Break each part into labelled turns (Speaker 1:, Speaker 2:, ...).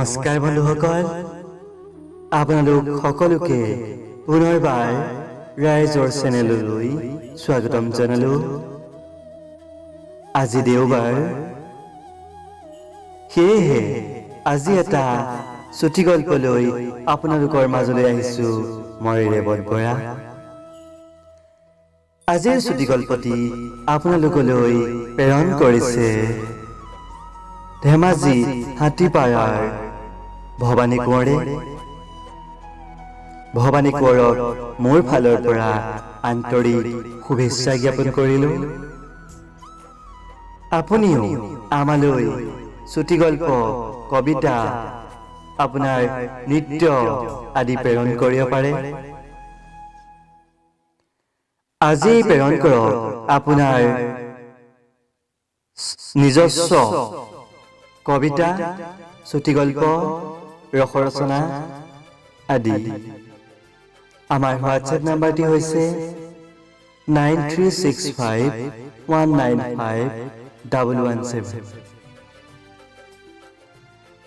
Speaker 1: নমস্কাৰ বন্ধুসকল, আপোনালোক সকলোকে পুনৰবাৰ ৰাইজৰ চেনেললৈ স্বাগতম জনালোঁ। আজি দেওবাৰ, সেয়েহে আজি এটা চুটি গল্প লৈ আপোনালোকৰ মাজলৈ আহিছোঁ। মই ৰেৱত বৰা। আজিৰ চুটি গল্পটি আপোনালোকলৈ প্ৰেৰণ কৰিছে ধেমাজি হাতীপাৰাৰ ভৱানী কোঁৱৰে। ভৱানী কোঁৱৰক মোৰ ফালৰ পৰা আন্তৰিক শুভেচ্ছা জ্ঞাপন কৰিলোঁ। আপুনিও আমালৈ চুটি গল্প, কবিতা, আপোনাৰ নৃত্য আদি প্ৰেৰণ কৰিব পাৰে। আজি প্ৰেৰণ কৰক আপোনাৰ নিজস্ব কবিতা, চুটিগল্প, ৰসৰচনা আদি। আমাৰ হোৱাটছএপ নাম্বাৰটি হৈছে 9365195117।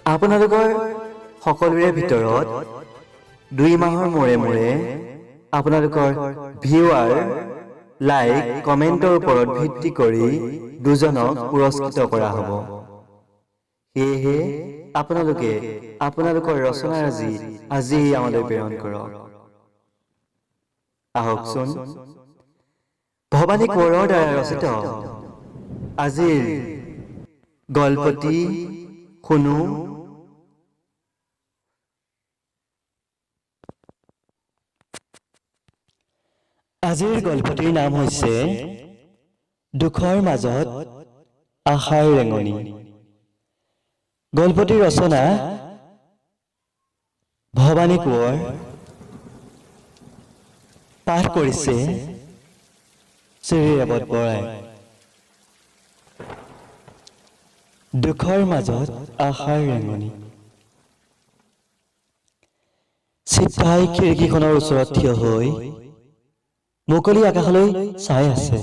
Speaker 1: আপোনালোকৰ সকলোৰে ভিতৰত 2 মাহৰ মূৰে মূৰে আপোনালোকৰ ভিউৱাৰ, লাইক, কমেণ্টৰ ওপৰত ভিত্তি কৰি দুজনক পুৰস্কৃত কৰা হ'ব। সেয়েহে আপোনালোকে আপোনালোকৰ ৰচনাৰাজি আজি আমালৈ প্ৰেৰণ কৰক। আহকচোন, ভৱানী কোঁৱৰৰ দ্বাৰা ৰচিত আজিৰ গল্পটি শুনো। আজিৰ গল্পটিৰ নাম হৈছে দুখৰ মাজত আশাৰ ৰেঙনি। গল্পটিৰ ৰচনা ভৱানী কোঁৱৰ, পাঠ কৰিছে শ্ৰী ৰেৱত বৰাই। দুখৰ মাজত আশাৰ ৰেঙনি। চিত্ৰাই খিৰিকীখনৰ ওচৰত থিয় হৈ মুকলি আকাশলৈ চাই আছে।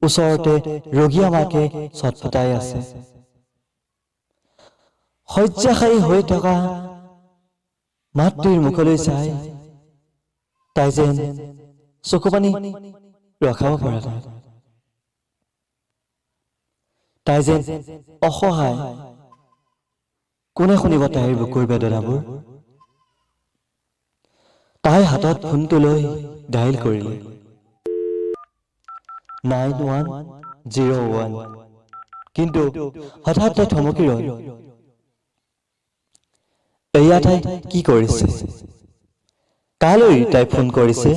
Speaker 1: ওচৰতে ৰোগীয়া মাকে ছটফটাই আছে। শয্যাশায়ী হৈ থকা মাতৃৰ মুখলৈ চাই তাই যেন চকুপানী ৰখাব পৰা নাই। তাই যেন অসহায়। কোনে শুনিব তাইৰ বুকুৰ বেদনাবোৰ? তাই হাতত ফোনটো লৈ ডায়েল কৰিলে 9101। কিন্তু হঠাৎ তাই থমকি ৰল। এয়া তাই কি কৰিছে? কালৈ তাই ফোন কৰিছে?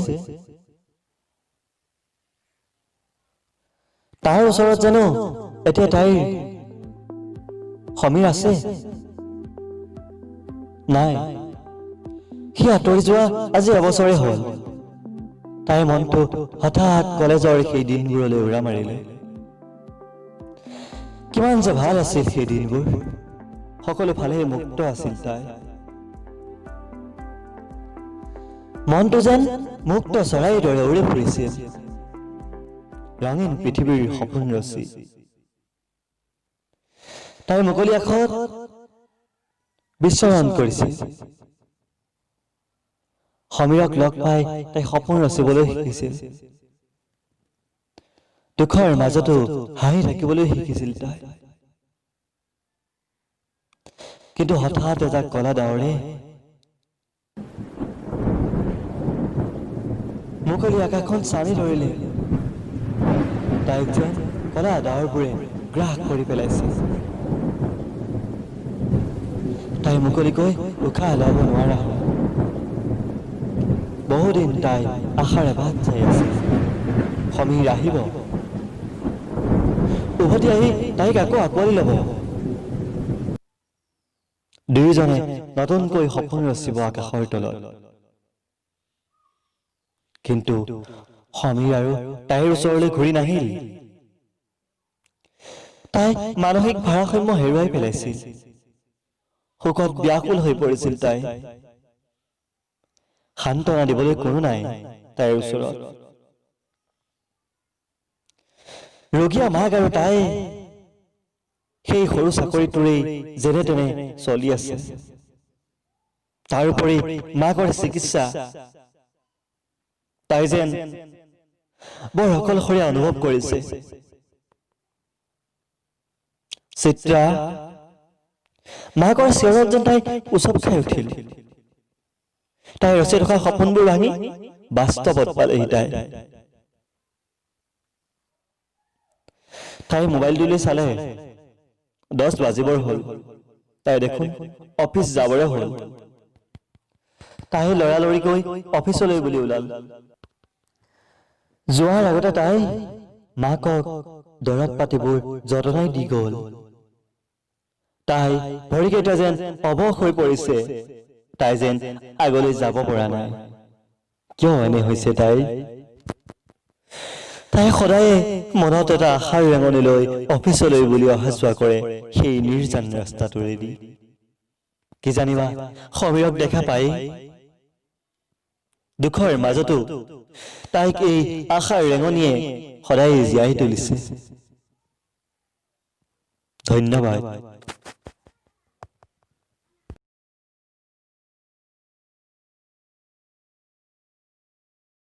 Speaker 1: তাৰ ওচৰত জানো এতিয়া তাইৰ সমীৰ আছে? নাই, সি আঁতৰি যোৱা আজি এবছৰে হ'ল। তাইৰ মনটো হঠাৎ কলেজৰ সেই দিনবোৰলৈ উৰা মাৰিলে। কিমান যে ভাল আছিল সেই দিনবোৰ! সকলো ফালে মুক্ত আছিল তাই। মনটো যেন মুক্ত চৰাইৰ দৰে উৰি ফুৰিছিল, ৰঙীন পৃথিৱীৰ সপোন ৰচি। তাই মুকলি আকাশত বিচৰণ কৰিছিল। সমীৰক লগ পাই তাই সপোন ৰচিবলৈ শিকিছিল। দুখৰ মাজতো হাঁহি থাকিবলৈ শিকিছিল তাই। কিন্তু হঠাৎ এজাক কলা ডাৱৰে মুকলি আকাশখন ছানি ধৰিলে। তাইক যেন কলা ডাৱৰবোৰে গ্ৰাস কৰি পেলাইছিল। তাই মুকলিকৈ উশাহ ল'ব নোৱাৰা হ'ল। বহুদিন তাই আশাৰে বাট চাই আছিল। সমীৰ আহিব, উভতি আহি তাইক আকৌ আঁকোৱালি ল'ব। দুয়োজনে নতুনকৈ সপোন ৰচিব আকাশৰ তলত। কিন্তু সমীৰ আৰু তাইৰ ওচৰলৈ ঘূৰি নাহিল। তাই মানসিক ভাৰসাম্য হেৰুৱাই পেলাইছিল। শোকত ব্যাকুল হৈ পৰিছিল তাই। সান্তনা দিবলৈ কোনো নাই তাইৰ ওচৰত। ৰোগীয়া মাক আৰু তাই সেই সৰু চাকৰিটোৰেই যেনে তেনে চলি আছে। তাৰোপৰি মাকৰ চিকিৎসা। তাই যেন বৰ অকলশৰীয়া অনুভৱ কৰিছে। চিত্ৰা, মাকৰ চিঞৰত যেন তাই উচপ খাই উঠিল। তাই ৰচি থকা সপোনবোৰ ভাঙি বাস্তৱত পালেহি তাই। তাই মোবাইলটোলৈ চালে, 10 বাজিবৰ হ'ল। তাই দেখোন অফিচ যাবৰে হ'ল। তাই লৰালৰিকৈ অফিচলৈ বুলি ওলাল। যোৱাৰ আগতে তাই মাকক দৰৱ পাতিবোৰ যতনাই দি গ'ল। তাই ভৰিকেইটা যেন অৱশ হৈ পৰিছে। তাই যেন আগলৈ যাব পৰা নাই। কিয় এনে হৈছে তাইৰ? তাই সদায়ে মনত এটা আশাৰ ৰেঙনি লৈ অফিচলৈ বুলি অহা যোৱা কৰে সেই নিৰ্জন ৰাস্তাটোৰেদি। কিজানিবা সমীৰক দেখা পায়েই দুখৰ মাজতো তাইক এই আশাৰ ৰেঙনিয়ে সদায়ে জীয়াই তুলিছে। ধন্যবাদ।